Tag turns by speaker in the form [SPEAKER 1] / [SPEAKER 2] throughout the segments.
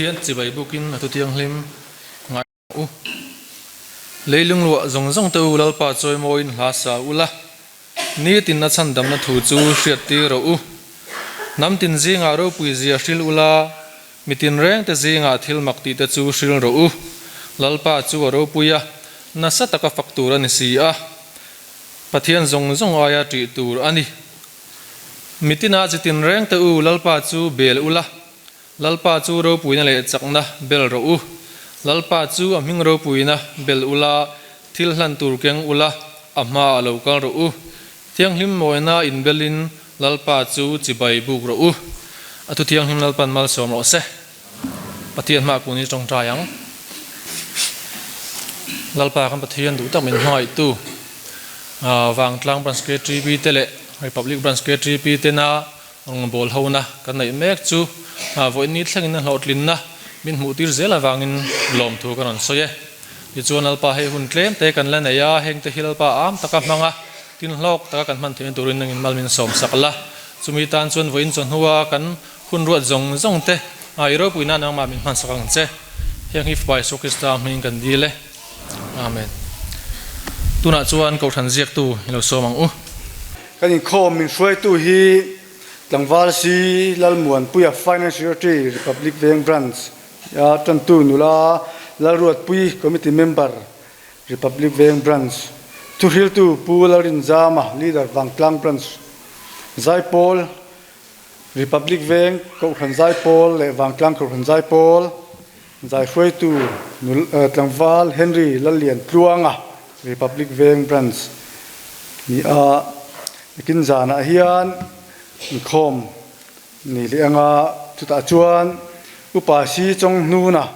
[SPEAKER 1] Pathian chibai bukin a thuthianghlim ngai ang u. Leilung luah zawng zawng te u Lalpa chawimawiin hla sa ula, nitin a chhandamna thu chu hriattir rawh u. Hnam tin zingah ropui zia hril ula, mi tinreng te zingah thil mak tih te chu hril rawh u. Lalpa chu a ropui a, nasa taka fak tur a ni si a, Pathian zawng zawng aia ṭih tur a ni. Mitina chi tinreng te u Lalpa chu bel ula, Lalpa chu ropuina leh chakna bel rawh u. Lalpa chu a hming ropuina bel ula, thil hlan tur keng ula, a hma a lo kal rawh u. Thianghlim mawina inbelin Lalpa chu chibai buk rawh u. A thu thianghlim Lalpan malsawm rawh se. Pathian hma kun hi tawngtai ang. Lalpa kan Pathian duh tak min hmangaihtu Vangtlang Branch KTP te leh Republic Branch KTP tena Rawngbâwl hona kan neih mek chu vawiin thlengin a hlawhtlinna min hmuhtir zel avangin lawmthu ka rawn sawi e. Tichuan Lalpa hei hun tlem te kan la nei a, hengte hi Lalpa am taka hmang a, tin hlawk taka kan hman theihna turin nangin mal min sawmsak la. Chumi tan chuan vawiin chawhnua kan hun ruat zawng zawng te i ropui nan nangmah min hmansak ang che. Heng hi Fapa Isua Krista hmingin kan dil e. Amen. Tunah chuan Kohhran ziaktu i lo sawm ang u.
[SPEAKER 2] Kan inkhawm min hruaitu hi Tlangval Si Lalmuanpuia Finance Secretary Republic Veng Branch a tantu nula Lalruatpui Committee Member Republic Veng Branch Thuhriltu Pu Lalrinzama Leader Vangtlang Branch Zaipawl Republic Veng Kohhran Zaipawl leh Vangtlang Kohhran Zaipawl Zaihruaitu Tlangval Henry Lallian Tluanga, Republic Veng Branch ni a, nikin zanah hian inkhawm ni leh anga chutah chuan Upa Si Chawng Hnuna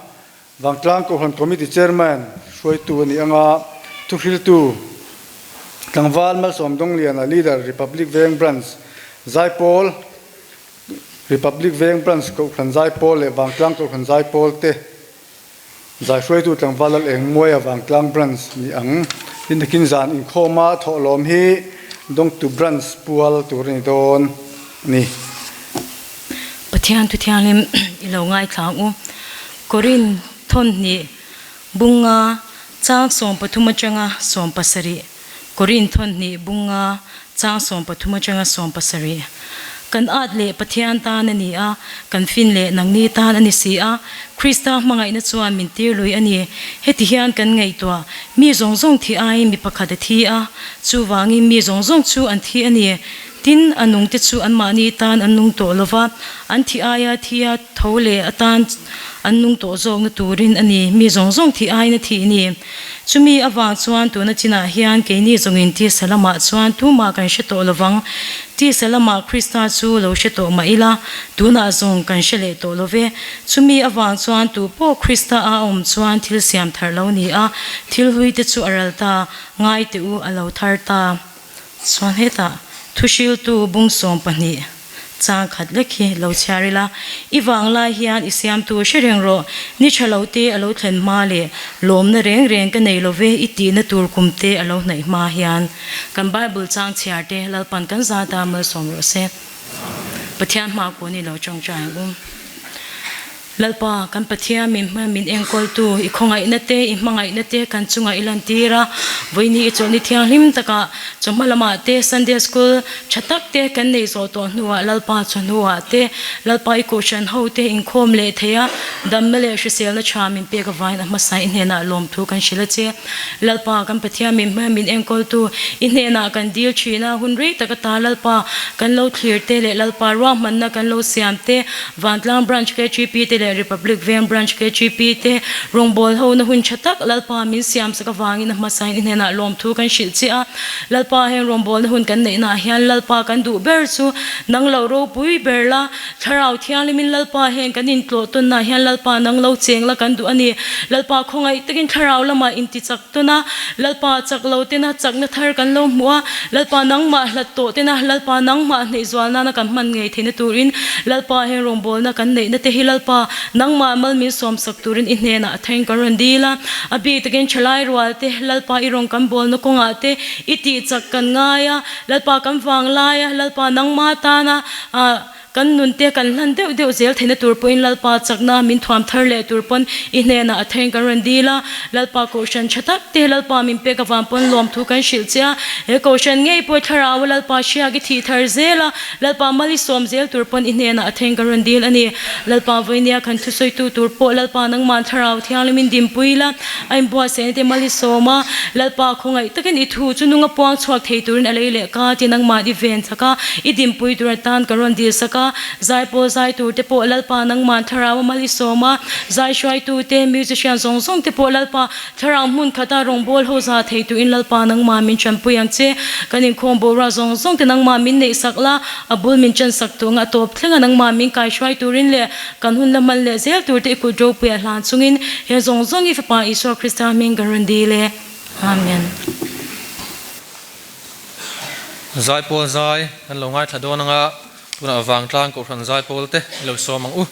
[SPEAKER 2] Vangtlang Kohhran Committee Chairman hruaitu a ni anga thuhriltu Tlangval Malsawm Dawngliana Leader Republic Veng Branch Zaipawl Republic Veng Branch Kohhran Zaipawl leh Vangtlang Kohhran Zaipawl te zaihruaitu tlangval Lal Engmuaia Vangtlang Branch ni ang. Tin takin zan inkhawma thawhlawm hi Dawngtu Branch pual tur a ni dawn a ni.
[SPEAKER 3] Pathian Thuthianghlim i lo ngaithla ang u. Korin thawnhnih bunga chang 13 atanga 17. Korin thawnhnih bunga chang 13 atanga 17. Kan at leh Pathian tan a ni a, kan fin leh nangni tan a ni si a, Krista hmangaihna chuan min tir lui a ni. Heti hian kan ngaihtuah, mi zawng zawng thi aiin mi pakhat a thi a, chuvangin mi zawng zawng chu an thi a ni. Tin, a nungte chu anmahni tan an nung tawh lo va, an thi aia thia tho leh atan an nung tawh zawkna turin a ni, mi zawng zawng thi aiin a thih ni. Chumi avang chuan tuna chinah hian keini zawngin tisa lamah chuan tumah kan hre tawh lovang. Tisa lamah Krista chu lo hre tawh mah ila, tunah zawng kan hre leh tawh lo ve. Chumi avang chuan tu pawh Krista a awm chuan thil siam thar lo ni a, thil hlui te chu a ral ta, ngai teh u a lo thar ta. Chuan hetah thuhriltu bung 12 chang khat lek hi lo chhiar ila, I vang lai hian i siamtu hre reng rawh, ni tha lo te a lo thlen hma leh lawmna reng reng ka nei lo ve i tihna tur kum te a lo hnaih hma hian kan Bible chang chhiar te Lalpan kan zat a malsawm rawh se. Pathian hma kun i lo tawngtai ang u. Lalpa, kan Pathian min hma min enkawltu, i khawngaihna te, i hmangaihna te kan chungah i lantir a. Vawiini i chawlhni thianghlim takah chawhma lamah te Sunday School tha tak te kan nei zawh tawh hnuah Lalpa chawhnuah te, Lalpa i kohhran ho te inkhawm leh thei a, damna leh hriselna tha min pek avangin a hmasa i hnenah lawmthu kan hrilh a che. Lalpa, kan Pathian min hma min enkawltu, i hnenah kan dil thin a, hun rei tak ata Lalpa kan lo thlir te leh Lalpa ruahmanna kan lo siam te, Vantlang Branch KGP te leh Republic Veng Branch KGP te rawngbâwl hona hun tha tak Lalpa min siam sak avangin a hmasain i hnenah lawmthu kan hrilh che a. Lalpa heng rawngbâwlna hun kan neihnaah hian Lalpa kan duh ber chu nang lo ropui ber la, Thlarau Thianghlimin Lalpa heng kan intlawh tawnnaah hian Lalpa nang lo cheng la kan duh a ni. Lalpa khawngaih takin Thlarau lamah inti chak tawn a, Lalpa chak lo tena chakna thar kan lo hmuh a, Lalpa nangmah hlat tawh tena Lalpa nangmah hneih zual nana kan hman ngei theihna turin Lalpa heng rawngbawlna kan neihna te hi Lalpa nangmah mal min sawmsak turin i hnenah a thain kan rawn dil a. A bik takin thalai rual te Lalpa i rawn kan bawlna kawngah te i tih chak kan ngai a, Lalpa kan vang lai a, Lalpa nangmah tana. Kan nun te kan hlan deuh deuh zel theihna tur pawhin Lalpa chakna min thuam thar leh tur pawn i hnenah a theiin kan rawn dil a. Lalpa Kohhran tha tak te Lalpa min pek avang pawn lawmthu kan hrilh che a. He Kohhran ngei pawh thlarau a Lalpa hriak i thih thar zel a, Lalpa mal i sawm zel tur pawn i hnenah a theiin kan rawn dil a ni. Lalpa vawinia kan thusawitu tur pawh Lalpa nangmah thlarau thianghlim in dinpui la, A inbuatsaihna te mal i sawm a, Lalpa khawngaih takin i thu chu nunga puang chhuak thei turin a lei leh ka ti nangmah i ven chak a, i dinpui tur atan ka rawn dil sak a, zaipawl zai tur te pawh Lalpa nangmah thlarau a mal i sawm a, zai hruaitu te, musician zawng zawng te pawh Lalpa thlarau hmun khata rawngbâwl ho za thei turin Lalpa nangmah min ṭanpui ang che, kan inkhawm boruak zawng zawng te nangmah min neih sak la, a bul min ṭan sak tur anga a tawp thleng a nangmah min kaihruai turin leh Kan hun la hman leh zel tur te i kut ropuia hlan chungin he zawng zawng i Fapa Isua Krista hming kan rawn dil e. Amen.
[SPEAKER 1] Zaipawl zai kan lo ngaithla dawn anga tunah vangtlang kohhran zaipawl te i lo sawm ang u.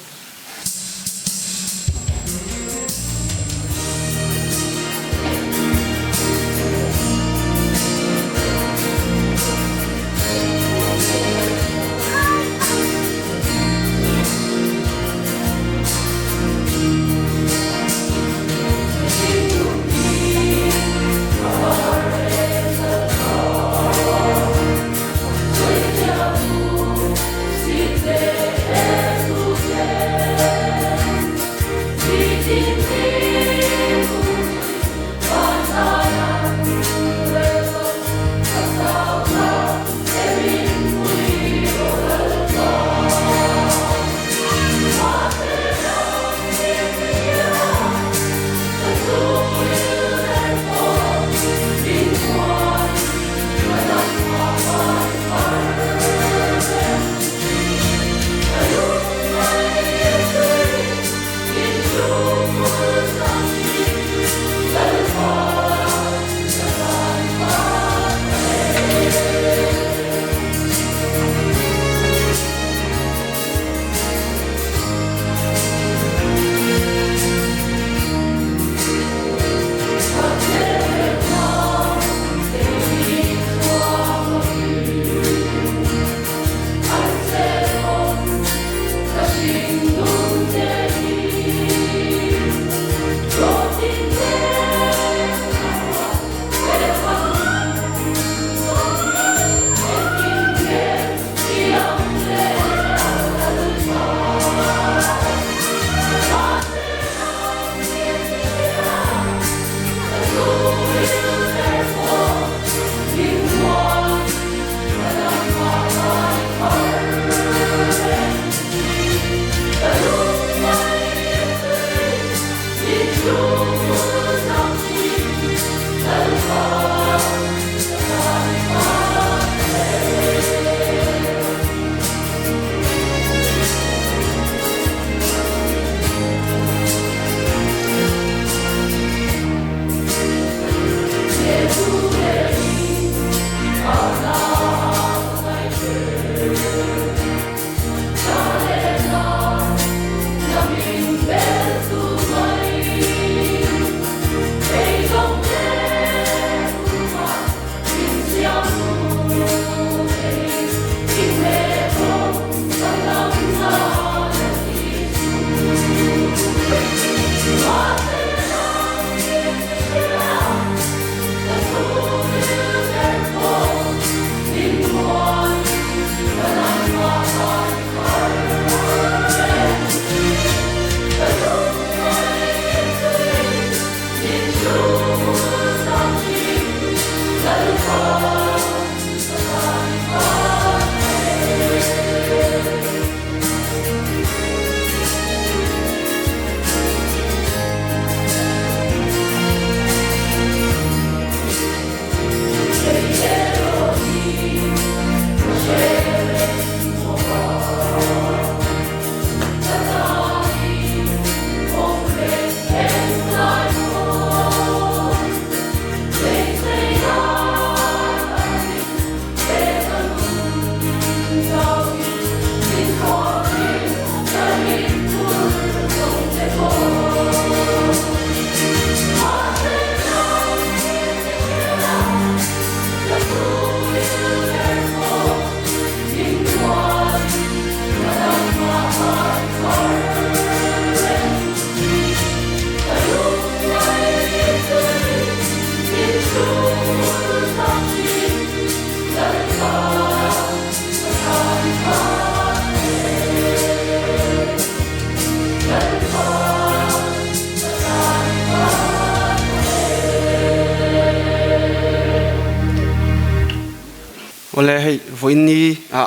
[SPEAKER 4] Awle hei vawiin ni ah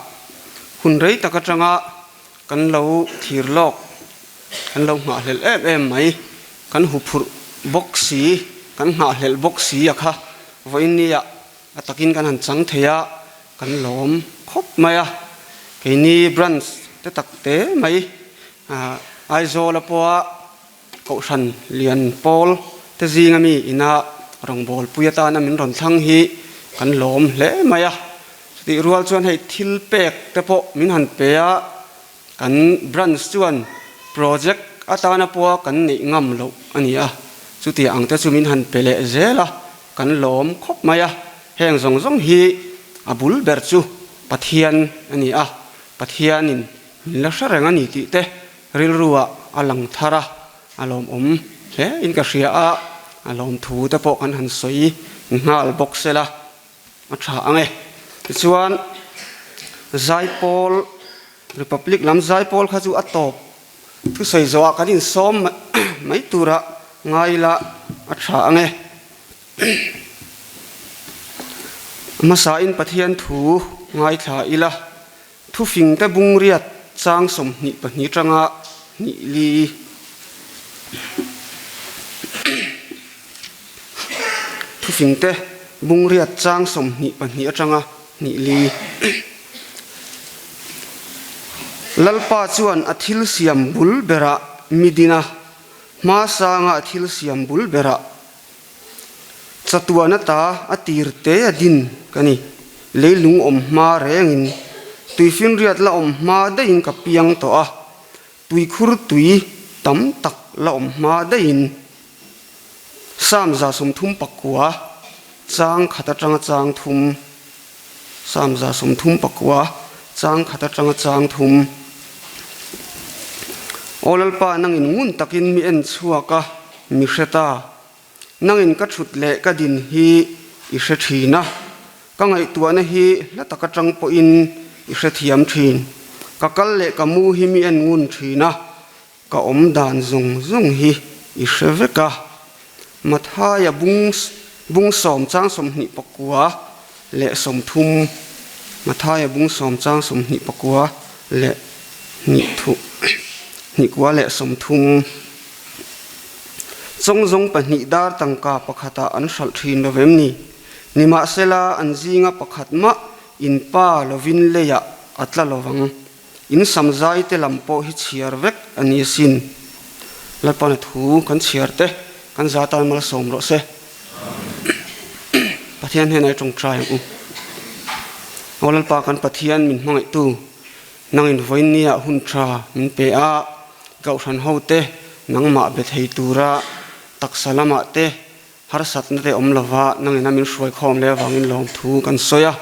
[SPEAKER 4] hun rei tak atanga kan lo thlir lawk kan lo nghahhlelh em em mai kan huphurh bawk si kan nghahhlelh bawk si a kha vawiin ni ah A takin kan han chang thei a, kan lawm khawp mai a. Keini branch te tak te mai Aizawl a pawha Kohhran lian pawl te zinga mi ina rawngbawlpui atana min rawn thlang hi kan lawm hle mai a. Chutih rual chuan hei thil pek te pawh min han pe a, kan branch chuan project atana pawha kan neih ngam loh a ni a. Chutiang ang te chu min han pe leh zel a. Kan lawm khawp mai a, heng zawng zawng hi a bul ber chu Pathian a ni a, Pathianin min la hre reng a ni tih te rilruah a lang thar a, a lawmawm hle in ka hria a, a lawmthu te pawh kan han sawi nghal bawk se la a tha ang e. Tichuan Zaipawl Republic lam Zaipawl kha chu a tawp Thusawi zawhah kan insawm mai tura ngai ila a tha ang e. A hmasain Pathian thu ngaithla ila, thufingte bungriat chang 22 tanga hnih li. Thufingte bungriat chang 22 atanga hnih li. Lalpa chuan a thil siam bul berah mi din a, hma sanga a thil siam bul berah chatuan ata a tir te a din ka ni. Leilung awm hma rengin, tuifinriat la awm hma daihin ka piang tawh a, tuikhur tui tam tak la awm hma daihin. Psalm 39 chang khat atanga chang thum Psalm 39 chang khat atanga chang thum Aw Lalpa nangin ngun takin mi en chhuak a, mi hre ta. Nangin ka thut leh ka din hi i hre thin a, ka ngaihtuahna hi hla tak atang pawhin i hrethiam thin. Ka kal leh ka mu hi mi en ngun thin a, Ka awm dan zawng zawng hi i hre vek a, Mathaia bung bung sawm chang 29 leh 30, Mathaia bung sawm chang 29 leh hnih thu hnih kua leh 30. Chawngzawng pahnih dar tangka pakhatah an hralh thin lo vem ni? Nimahsela an zinga pakhat mah in pa lovin leiah a tla lovang. In samzai te lam pawh hi chhiar vek a ni asin. Lalpana thu kan chhiar te kan za tan malsawm rawh se. Pathian hnenah i tawngtai ang u. Aw Lalpa kan Pathian min hmangaihtu, nangin vawiinniah hun tha min pe a, Kohhran ho te nangmah be thei tura taksa lamah te Harsatna te awm lova nangin a min hruai khawm leh avangin lawmthu kan sawi a.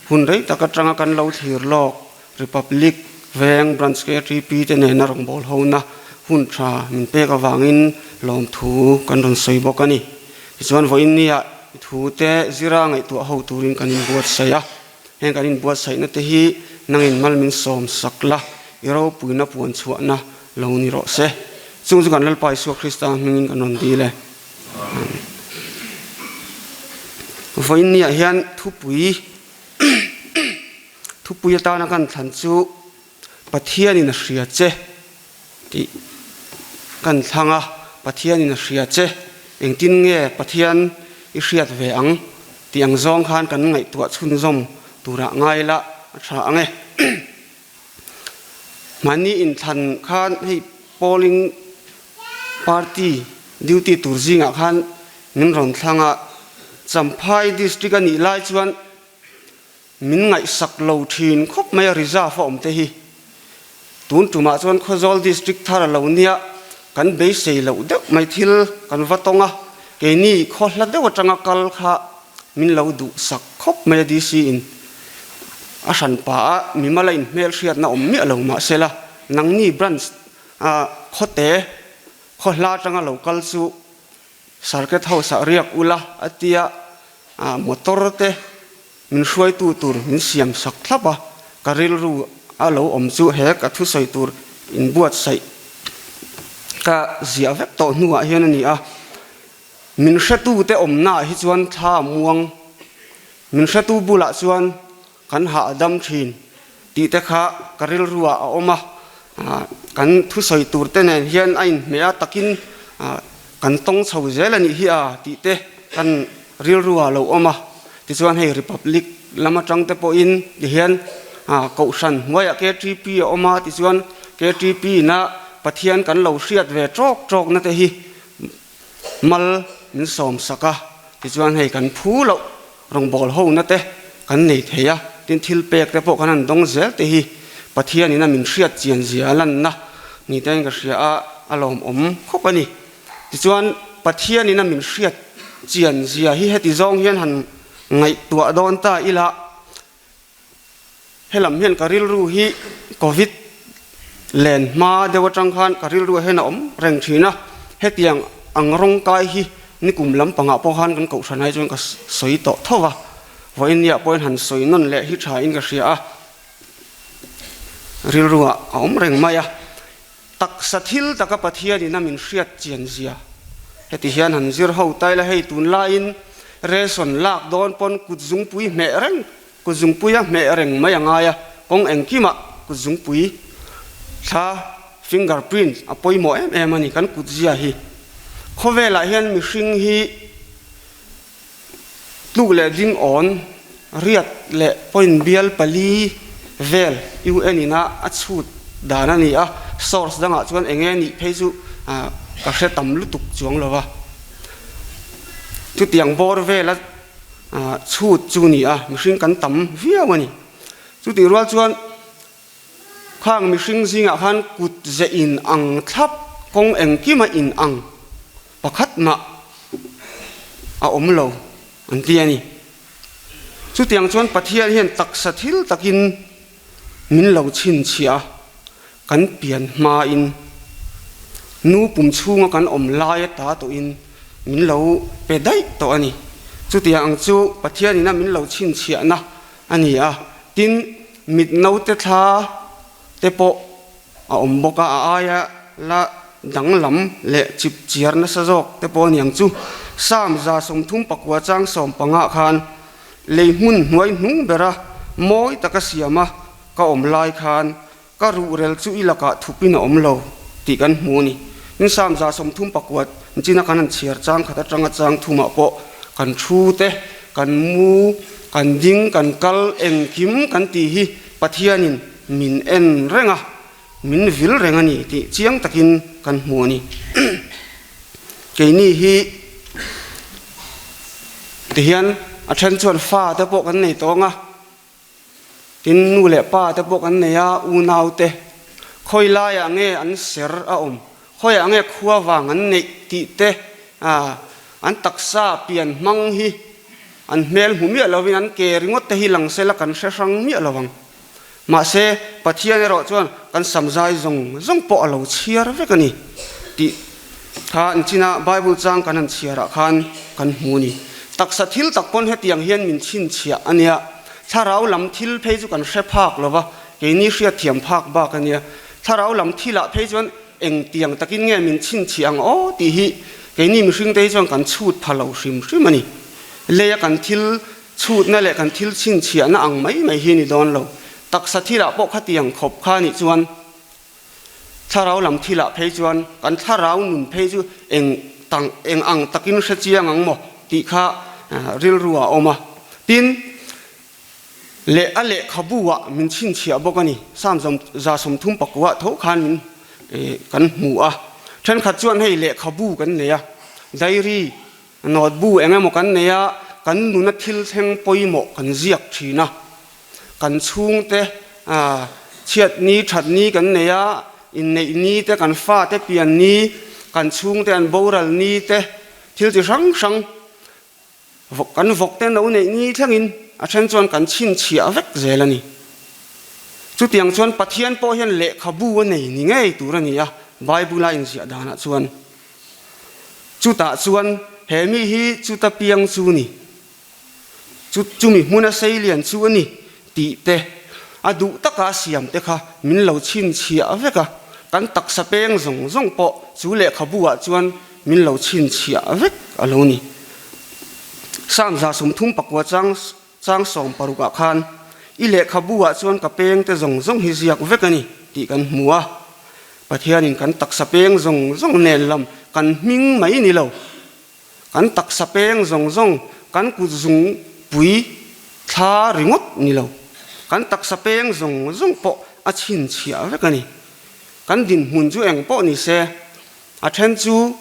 [SPEAKER 4] Hun rei tak atanga kan lo thlir lawk Republic Veng Branch KTP te nena rawngbâwl hona hun tha min pek avangin lawmthu kan rawn sawi bawk a ni. Tichuan vawiin nia i thu te zira ngaihtuah ho turin kan inbuatsaih a. Heng kan inbuatsaihna te hi nangin mal min sawm sak la, i ropuina puan chhuahna lo ni rawh se. Chung chu kan Lalpa Isua Krista hmingin kan rawn dil e. Vawiin niah hian thupui thupui atana kan thlan chu Pathianin a hria che tih kan thlang a, Pathianin a hria che, engtin nge Pathian i hriat ve ang tih ang zawng khan kan ngaihtuah chhunzawm turah ngai la a tha ang e. Mahni inthlan khan hei polling party duty tur zingah khan min rawn thlang a, Champhai district a nih lai chuan min ngaihsak lo thin khawp mai a reserve a awm te hi. Tun tumah chuan Khawzawl district thar a lo nia kan beisei loh deuh mai thil kan va tawng a, keini khaw hla deuh atanga kal kha min lo duhsak khawp mai a DC in a hran pah a, mimal a inhmelhriatna awm miah lo mahsela nangni branch khawte khaw hla atanga lo kal chu Circuit House ah riak ula a tia. Motor te min hruaitu tur min siam sak thlap a, ka rilru a lo awm chu he ka thusawi tur inbuatsaih ka ziah vek tawh hnuah hian a ni a. Min hretute awmnaah hi chuan thla a muang, min hretu bulah chuan kan hahdam thin tih te kha ka rilruah a awm a, kan thusawi tur te nen hian a inhmeh a takin kan tawng chho zel a nih hi a tih te kan rilruah a lo awm a. Tichuan hei Republic lam atang te pawhin tihian Kohhran hnuaiah KTP a awm a, tichuan KTP ina Pathian kan lo hriat ve tawk tawkna te hi Mal min sawm sak a, tichuan hei kan phu loh rawngbâwl hona te kan nei thei a, tin thil pek te pawh kan han dawng zel te hi Pathianin a min hriat chian zia a lanna ni te in ka hria a, a lawmawm khawp a ni. Tichuan Pathianin a min hriat chian zia hi heti zawng hian han ngaihtuah dawn ta ila, Helam hian ka rilru hi Covid len hma deuh atang khan ka rilru ah hian a awm reng thin a, hetiang ang rawng kai hi nikum lampangah pawh khan kan kohhran ai chuan ka sawi tawh tho va, vawiin niah pawhin han sawi nawn leh hi tha in ka hria a, rilru ah a awm reng mai a. Taksa thil taka Pathianin a min hriat chian zia heti hian han zir ho ta ila hei tunlaiin ration lak dawn pawn kut zungpui hmeh reng kut zungpuia hmeh reng mai a ngai a, kawng engkimah kut zungpui thla finger print a pawimawh em em a ni kan kut zia hi. Khawvelah hian mihring hi Tluk leh ding awn, riat leh point bial pali vel UN in a a chhut dan a ni a, source dangah chuan eng nge nih phei chu ka hre tam lutuk chuang lo va. Chutiang bawr vela chhut chu ni a, mihring kan tam viau a ni. Chutih rual chuan khang mihring zingah khan kut ze in ang thlap, kawng engkima in ang Pakhat mah a awm lo an ti a ni. Chutiang chuan Pathian hian taksa thil takin min lo chhinchhiah a, kan pian hmain nu pum chhunga kan awm lai ata tawhin min lo pe daih tawh a ni. Chutiang ang chu Pathianina min lo chhinchhiahna a ni a, tin mit naute thla te pawh a awm bawk a, a aia la danglam leh chip chiar nasa zawk te pawh a niang chu. Psalm 39 chang 15 khan lei hmun hnuai hnung bera mawi taka siama ka awm lai khan ka ruhrel chu i lakah thupin a awm lo tih kan hmu a ni. Tin Psalm 34 china kan han chhiar chang khat atanga chang thumah pawh kan thu te, kan mu, kan ding, kan kal engkim kan tih hi Pathianin min en reng a, min vil reng a ni tih chiang takin kan hmu a ni. Keini hi tihian a then chuan fa te pawh kan nei tawng a, tin nu leh pa te pawh kan nei a, unau te khawi laiah nge an ser a awm, khawiah nge khua vang an neih tih te an taksa pian hmang hi An hmel hmu miah lovin an ke ringawt te hi lang sela kan hre hrang miah lo ang. Mahse, Pathian erawh chuan kan samzai zawng zawng pawh a lo chhiar vek a ni tih kha an china Bible chang kan han chhiarah khan kan hmu a ni. Taksa thil tak pawn hetiang hian min chhinchhiah a nia. Thlarau lam thil phei chu kan hre phak lo va, keini hriatthiam phak bak a nia. Thlarau lam thilah phei chuan Engtiang takin nge min chhinchhiah ang aw tih hi keini mihringte hi chuan kan chhut pha lo hrim hrim a ni. Leia kan thil chhutna leh kan thil chhinchhiahna ang mai mai hi ni dawn lo. Taksa thilah pawh khatiang khawp kha nih chuan thlarau lam thilah phei chuan kan thlarau nun phei chu eng tang eng ang takin hre chiang ang maw tih kha rilru ah a awm a. Tin, Leh a lehkhabu ah min chhinchhiah bawk a ni. Psalm 139 ah tho khan min kan hmu a. Thenkhat chuan hei lehkhabu kan nei a, diary, note bu eng emaw kan nei a, kan nuna thil thleng pawimawh kan ziak thin a. Kan chhungte chhiat ni that ni kan nei a, inneih ni te, kan fate pian ni, kan chhungte an boral ni te, thil chi hrang hrang Vawk kan vawk te no neih ni thlengin a then chuan kan chhinchhiah vek zel a ni. Chutiang chuan Pathian pawh hian lehkhabu a nei ni ngei tur a ni a, Bible a inziah danah chuan. Chutah chuan he mi hi chuta piang chu ni. Chu chumi hmuna seilian chu a ni tih te, a duh taka a siam te kha min lo chhinchhiah vek a, kan taksa peng zawng zawng pawh chu lehkhabu ah chuan min lo chhinchhiah vek a lo ni. Psalm 34 chang chang 60 ah khan, I lehkhabu ah chuan ka peng te zawng zawng hi ziak vek a ni tih kan hmu a. Pathianin kan taksa peng zawng zawng nen lam kan hming mai ni lo. Kan taksa peng zawng zawng, kan kut zung pui thla ringawt ni lo. Kan taksa peng zawng zawng pawh a chhinchhiah vek a ni. Kan dinhmun chu eng pawh ni se, a then chu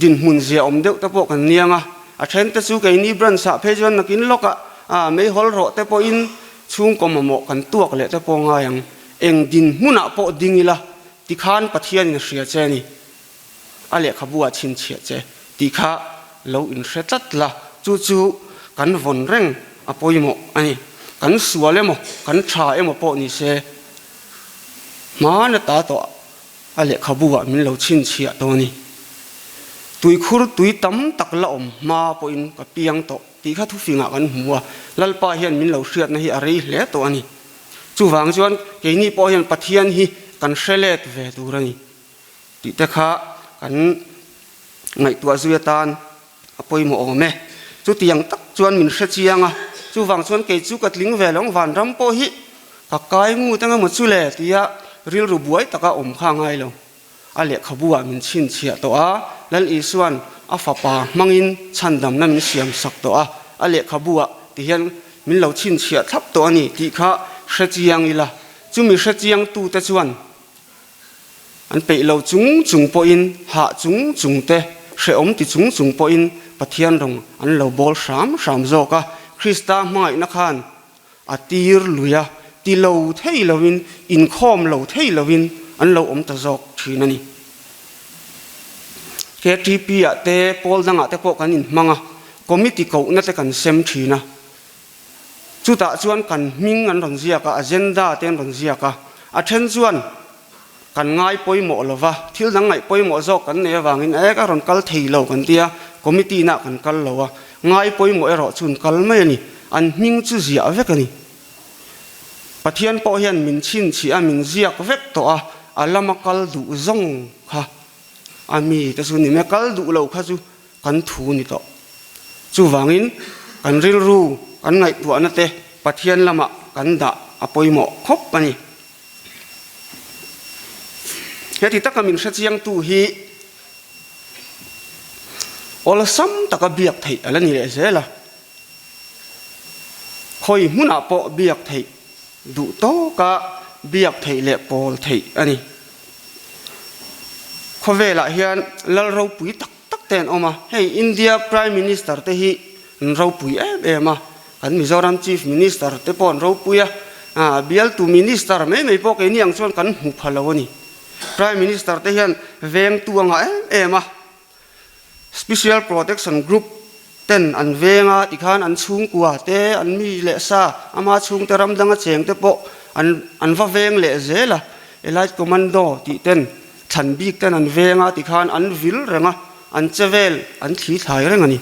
[SPEAKER 4] dinhmun zia awm deuh te pawh kan niang a, a then te chu keini branch ah phei chuan nakin lawkah ah meihawl rawh te pawhin chhungkaw mamawh kan tuak leh te pawh ngai ang. Eng dinhmunah pawh ding ila tikhan Pathianin a hria che a ni. A lehkhabu ah chhinchhiah che tih kha lo inhre tlat la, chu chu kan vawn reng a pawimawh a ni. Kan sual emaw, kan tha emaw pawh ni se, hmana ta tawh a lehkhabu ah min lo chhinchhiah tawh a ni. Tuikhur tui tam tak la awm hma pawhin ka piang tawh tih kha thufingah kan hmu a, Lalpa hian min lo hriatna hi a rei hle tawh a ni. Chuvang chuan keini pawh hian Pathian hi kan hre let ve tur a ni. Tih te kha kan ngaihtuah zui atan a pawimawh awm e. Chutiang tak chuan min hre chiang a, chuvang chuan kei chu ka tling ve lo ang, vanram pawh hi ka kai ngut ang emaw chu le tia rilru buai taka awm kha a ngai lo. A lehkhabu ah min chhinchhiah tawh a, Lal Isua'n a fapa hmangin chhandamna min siam sak tawh a, a lehkhabu ah ti hian min lo chhinchhiah thlap tawh a ni tih kha hre chiang ila, chumi hre chiangtute chuan An peih lo chung chung pawhin, hah chung chung te, hrehawm ti chung chung pawhin Pathian rawng an lo bawl hram hram zawk a. Krista hmangaihna khan a tir lui a, ti lo thei loin, inkhawm lo thei loin an lo awm ta zawk thin a ni. KTP ah te, pawl dangah te pawh kan inhmang a, committee kohna te kan sem thin a. Chutah chuan kan hming an rawn ziak a, agenda te an rawn ziak a. A then chuan kan ngai pawimawh lo va, thil dang ngaih pawimawh zawk kan nei avangin e ka rawn kal thei lo kan ti a, committee nah kan kal lo a, ngai pawimawh erawh chu an kal mai a ni. An hming chu ziah vek a ni. Pathian pawh hian min chhinchhiah a, min ziak vek tawh a, a lama kal duh zawng kha a mi te chu ni mai, kal duh lo kha chu kan thu ni tawh. Chuvangin kan rilru, kan ngaihtuahna te Pathian lamah kan dah a pawimawh khawp a ni. Heti taka min hrechiangtu hi awlsam taka biak theih a la ni leh zel a. Khawi hmunah pawh biak theih duh tawka biak theih leh pawl theih a ni. Khawvelah hian lal ropui tak tak te an awm a, hei India Prime Minister te hi an ropui em em a, kan Mizoram Chief Minister te pawh an ropui a, bialtu Minister mai mai pawh keini ang chuan kan hmu pha lo a ni. Prime Minister te hian vengtu a ngah em em a, Special Protection Group ten an veng a tikhan an chhungkua te, an mi leh sa, ama chhungte ram danga cheng te pawh an an va veng leh zel a, Elite Commando tih ten thlan bik ten an veng a tikhan an vil reng a, an che vel an thli thlai reng a ni.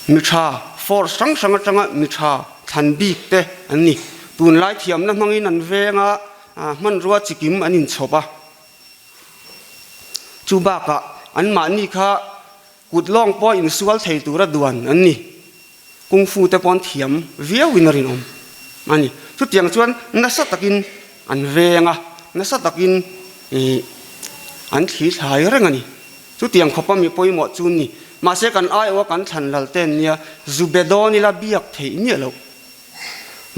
[SPEAKER 4] Mi tha, force hrang hrang atanga mi tha thlan bik te an ni. Tunlai thiamna hmangin an veng a, hmanrua chikim an inchhawp a. Chu bakah anmahni kha kut lawng pawh insual thei tura duan an ni. Kung Fu te pawh an thiam viauin a rinawm a ni. Chutiang chuan nasa takin an veng a, nasa takin an thli thlai reng a ni. Chutiang khawpa mi pawimawh chu ni. Mahse kan aiawha kan thlan lal te an nia, zu be dawn ila biak theih miah loh.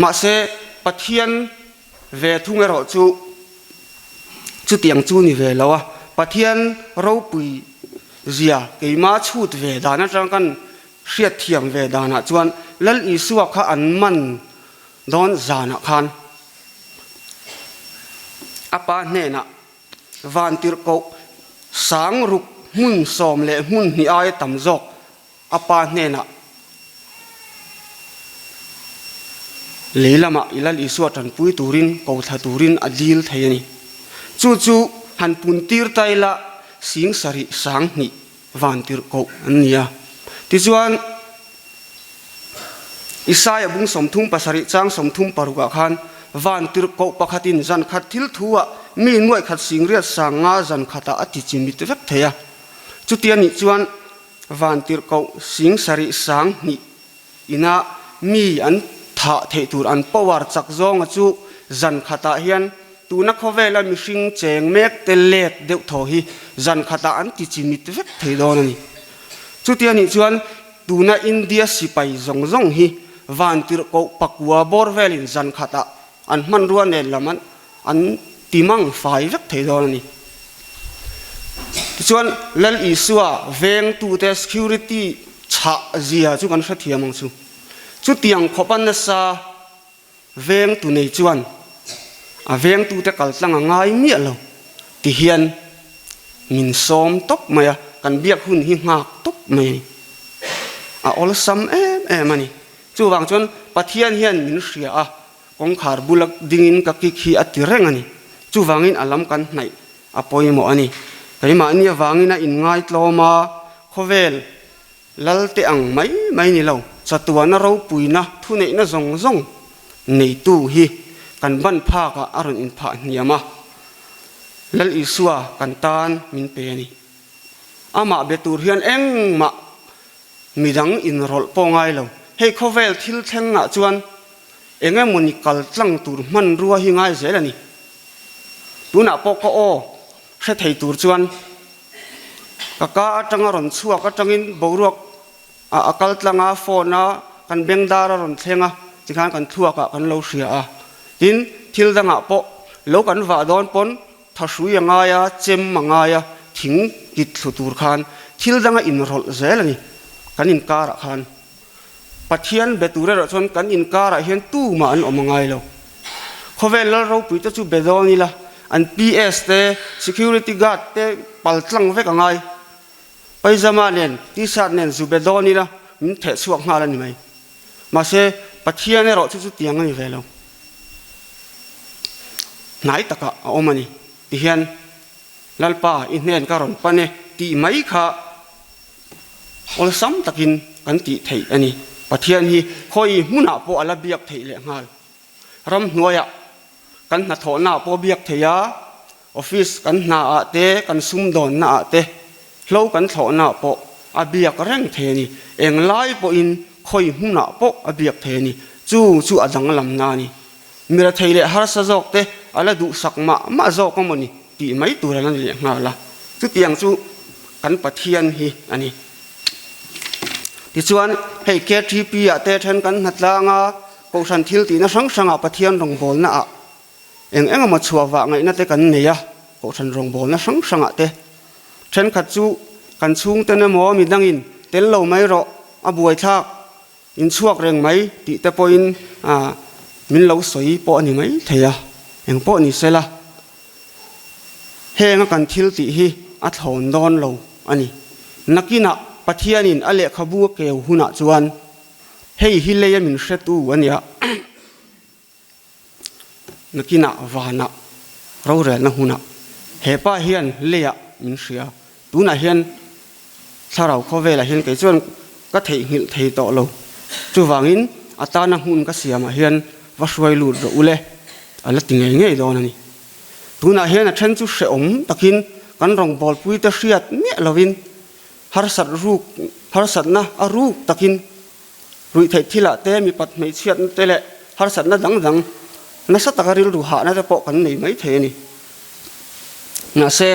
[SPEAKER 4] Mahse Pathian Ve thung erawh chu chutiang chu ni ve lo a, Pathian ropui zia keima chhut ve dan atang kan hriatthiam ve danah chuan Lal Isua kha an man dawn zanah khan a pa hnenah vantirhkoh sang ruk hmun sawm leh hmun hnih aia tam zawk A pa hnenah, Lei lamah i Lal Isua tanpui turin, ko thla turin a dil thei a ni. Chu chu han puntir ta ila 7000 van tirhkoh an ni a. Tichuan. Isaia bung 37 chang 36 ah khan van tirhkoh pakhatin zan khat thil thu ah mi nuaih khat singriat sang nga zan khatah a ti chimit vek thei a. Chutia nih chuan van tirhkoh 70 2 ina mi an thah theih tur an power chak zawnga chu zan khatah hian tuna khawvela mihring cheng mek te let deuh thaw hi zan khatah an ti chimit vek thei dawn a ni. Chutia nih chuan tuna India sipai zawng zawng hi van tirhkoh pakua bawr velin zan khatah an hmanrua nen lam an an ti mang fai vek thei dawn a ni. Tichuan, Lal Isua vengtute security chhah zia chu kan hrethiam ang chu. Chutiang khawpa nasa vengtu nei chuan a vengtute kal tlang a ngai miah lo ti hian min sawm tawp mai a, kan biak hun hi nghak tawp mai a ni. A awlsam em em a ni. Chuvang chuan Pathian hian min hria a, Kawngkhar bula dingin ka kik hi a ti reng a ni. Chuvangin a lam kan hnaih a pawimawh a ni. Keimahni avangin a inngaitlawm a, khawvel lal te ang mai mai ni lo, chatuana ropuina thuneihna zawng zawng neitu hi kan ban phakah a rawn inphah hniam a, Lal Isua kan tan min pe a ni. Amah be tur hian engmah midang inrawlh pawh ngai lo. Hei khawvel thil thlengah chuan eng emawni kal tlang tur hmanrua hi ngai zel a ni. Tunah pawh ka aw hre thei tur chuan ka ka atanga rawn chhuak atangin boruak ah a kal tlang a, phone a kan bengdar a rawn thleng a, tikhan kan thluak ah kan lo hria a. Tin, thil dangah pawh lo kan vah dawn pawn Thahrui a ngai a, chem a ngai a, thing kit thlu tur khan thil danga inrawlh zel a ni kan inkarah khan. Pathian be tur erawh chuan kan inkarah hian tumah an awm a ngai lo. Khawvel lal ropui te chu be dawn ila, an PS te, security guard te pal tlang vek a ngai. Paizama nen, T-shirt nen zu be dawn ila min theh chhuak nghal a ni mai. Mahse, Pathian erawh chu chutiang a ni ve lo. Hnai takah a awm a ni. Tihian, Lalpa, i hnen ka rawn pan e tih mai kha awlsam takin kan tih theih a ni. Pathian hi khawi hmunah pawh a la biak theih leh nghal. Ramhnuaiah kan hnathawhnaah pawh biak theih a, Office kan hna ah te, kan sumdawnna ah te, hlo kan thlawhna ah pawh a biak reng thei a ni. Englai pawhin khawi hmunah pawh a biak thei a ni. Chu chu a danglamna a ni. Mira thei leh harsa zawk te a la duhsak mah mah zawk a mawni tih mai tur a la ni leh nghal a. Chutiang chu kan Pathian hi a ni. Tichuan, hei KTP ah te then kan hnatlang a, Kohhran thil tihna hrang hrangah Pathian rawngbawlna ah Eng eng emaw chhuah vah ngaihna te kan nei a, kohhran rawngbawlna hrang hrangah te. Thenkhat chu kan chhungten emaw midangin tel lo mai rawh, a buaithlak, inchhuak reng mai tih te pawhin min lo sawi pawh a ni mai thei a, eng pawh ni sela henga kan thil tih hi a thlawn dawn lo a ni. Nakinah Pathianin a lehkhabu a keu hunah chuan hei hi leia min hretu a nia. Nakinah vanah rorelna hunah he pa hian leiah min hria. Tunah hian thlarau khawvelah hian kei chuan ka theihnghilh thei tawh lo. Chuvangin a tana hmun ka siamah hian va hruai lut rawh ule a la ti ngei ngei dawn a ni. Tunah hian a then chu hrehawm takin kan rawngbawlpuite hriat miah lovin harsat ruk harsatna a ruk takin Ruihtheih thilah te, mipat hmeichhiatna te leh harsatna dang dang nasa taka rilru hahna te pawh kan nei mai thei a ni. Mahse,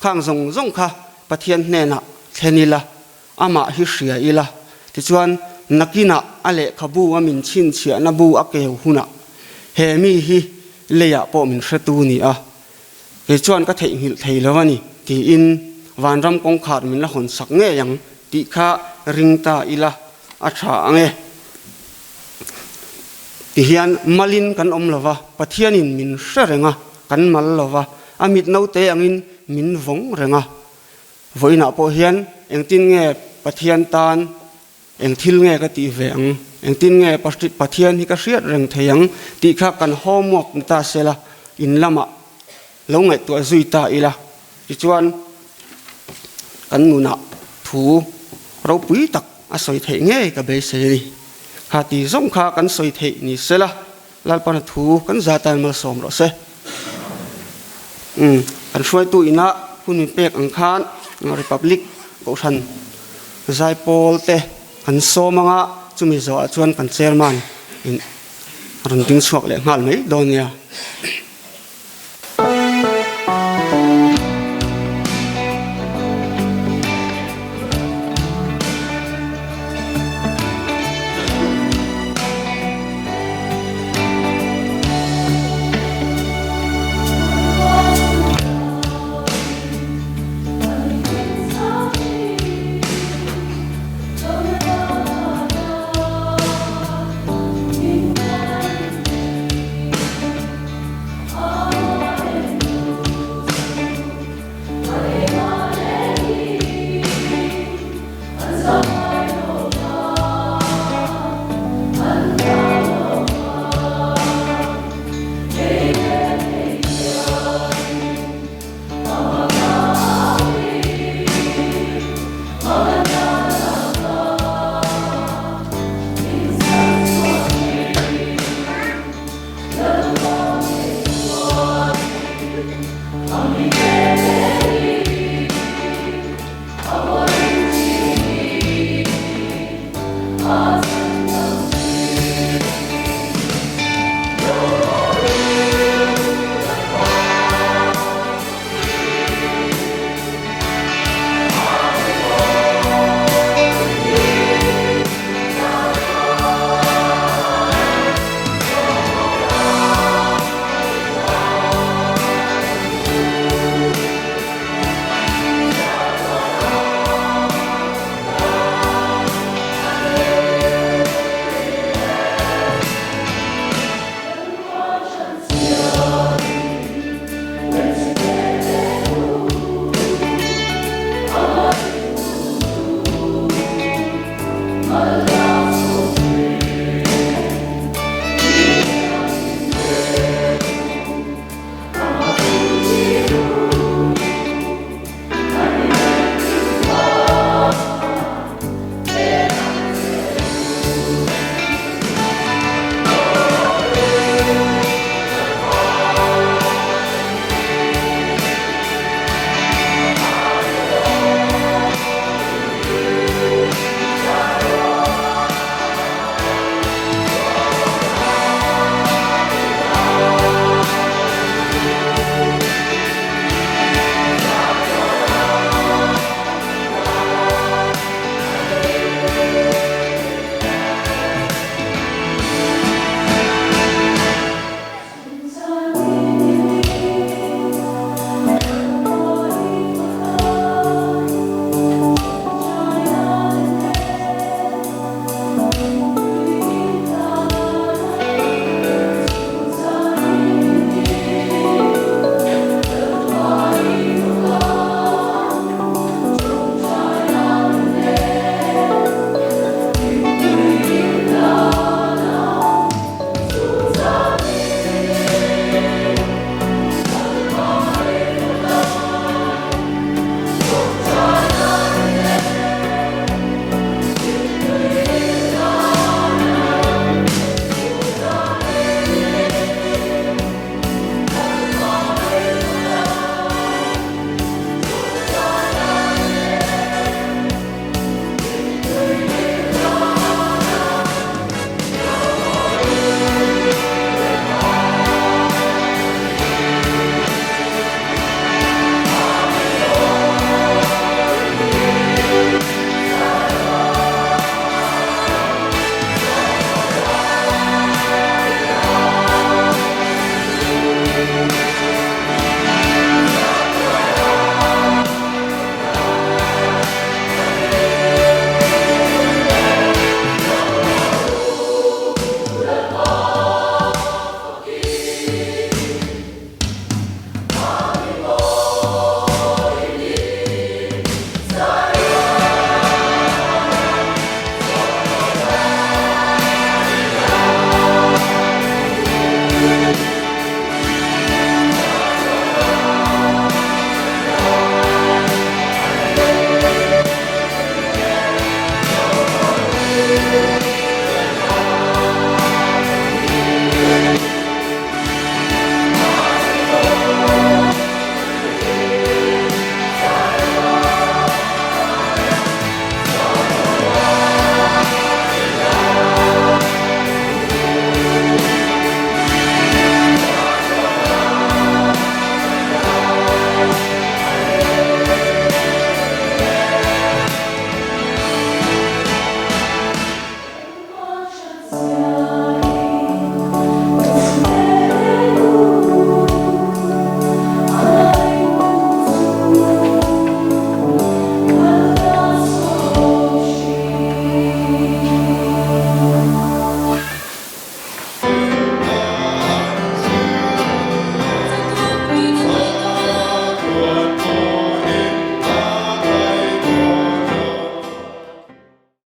[SPEAKER 4] khang zawng zawng kha Pathian hnenah thlen ila, amah hi hria ila, tichuan nakinah a lehkhabu a min chhinchhiahna bu a keu hunah he mi hi leiah pawh min hretu ni a, Kei chuan ka theihnghilh thei lo a ni, tiin vanram kawngkhar min la hawn sak ngei ang tih kha ring ta ila a tha ang e. Tihian malin kan awm lo va, Pathianin min hre reng a, kan mal lo va, a mit naute angin min vawng reng a. Vawiinah pawh hian engtin nge Pathian tan Eng thil nge ka tih ve ang? Engtin nge Pathian hi ka hriat reng thei ang? tih kha kan homework ni ta sela, in lamah lo ngaihtuah zui ta ila. Tichuan, kan nunah thu ropui tak a sawi theih ngei ka beisei a ni. Kha ti zawng kha kan sawi theih ni sela, Lalpana thu kan za tan malsawm rawh se. Umm, kan hruaitu ina hun min pek ang khan Republic Kohhran Zaipawl te an sawm anga chumi zawhah chuan kan chairman in a rawn ding chhuak leh nghal mai dawn nia.